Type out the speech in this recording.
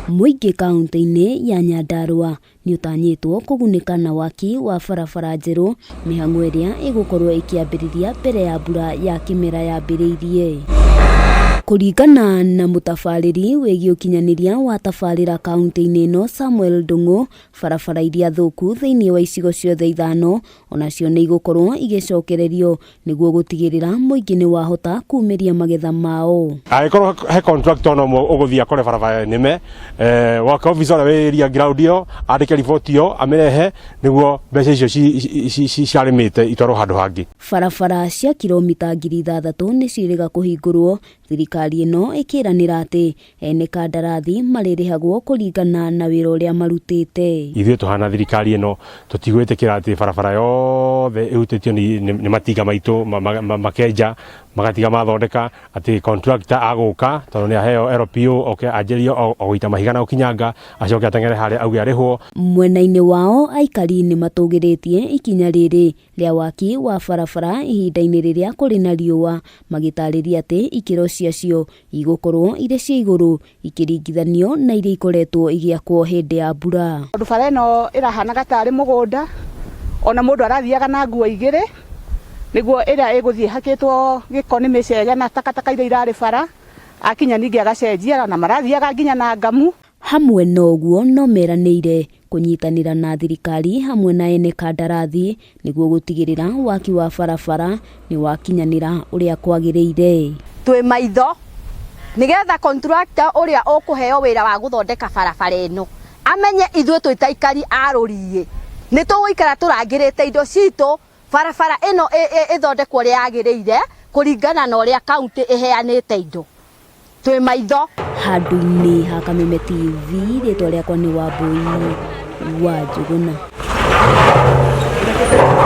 Mũingĩ kaunti-inĩ ya Nyandarua nĩũtanyĩtwo kũgunĩka na waki wa barabara njerũ, mĩhang'o ĩrĩa ĩgũkorwo ĩkĩambĩrĩria mbere ya mbura ya kĩmera yambĩrĩirie. Kũringana na mũtabarĩri wĩgiĩ ũkinyanĩria wa tabarĩra kaunti-inĩ ĩno Samuel Ndung'u, barabara iria thũku thĩinĩ wa icigo ciothe ithano onacio nĩ igũkorwo igĩcokererio nĩguo gũtigĩrĩra mũingĩ nĩ wahota kumĩria magetha mao. Angĩkorwo he contractor ona ũmwe ũgũthiĩ akore barabara nĩme, work officer ũrĩa wĩ area ground ĩyo andĩke riboti ĩyo amĩrehe nĩguo mbeca icio ciarĩmĩte itwarwo handũ hangĩ. Barabara cia kilomita 6,000 nĩ ciĩrĩga kũhingũrwo, thirikari ĩno ĩkĩranĩra atĩ ene kandarathi marĩrĩhagwo kũringana na wĩra ũrĩa marutĩte. Ithuĩ tũhana thirikari ĩno tũtigwĩtĩkĩra atĩ barabara yothe ĩhutĩtio nĩ matinga maitũ makenja magatiga mathondeka atĩ contractor agũka tondũ nĩ aheo LPO oke anjĩrie o gũita mahiga na gũkinyanga acoke ateng'ere harĩa auge arĩhwo. Mwena-inĩ wao aikari nĩ matũgĩrĩtie ikinya rĩrĩ rĩa waki wa barabara ihinda-inĩ rĩrĩa kũrĩ na riũa, magĩtarĩria atĩ ikĩro ciacio igũkorwo irĩ cia igũrũ ikĩringithanio na iria ikoretwo igĩakwo hĩndĩ ya mbura. Tondũ bara ĩno ĩrahanaga tarĩ mũgũnda, ona mũndũ arathiaga na nguo igĩrĩ nĩguo ĩrĩa ĩgũthiĩ ĩhakĩtwo gĩko nĩ mĩcege na takataka iria irarĩ bara, akinya ningĩ agacenjia na marathiaga nginya na ngamu. Hamwe na ũguo no meranĩire kũnyitanĩra na thirikari hamwe na ene kandarathi nĩguo gũtigĩrĩra waki wa barabara nĩ wakinyanĩra ũrĩa kwagĩrĩire. Twĩ maitho nĩgetha contractor ũrĩa ũkũheo wĩra wa gũthondeka barabara ĩno amenye ithuĩ twĩ ta aikari a Rũriĩ nĩ tũgũikara tũrangĩrĩte indo citũ, barabara ĩno ĩthondekwo ũrĩa yagĩrĩire kũringana na ũrĩa kaunti ĩheanĩte indo. Twĩ maitho. Handũ-inĩ ha Kameme TV, rĩtwa rĩakwa nĩ Wambui wa Njũgũna.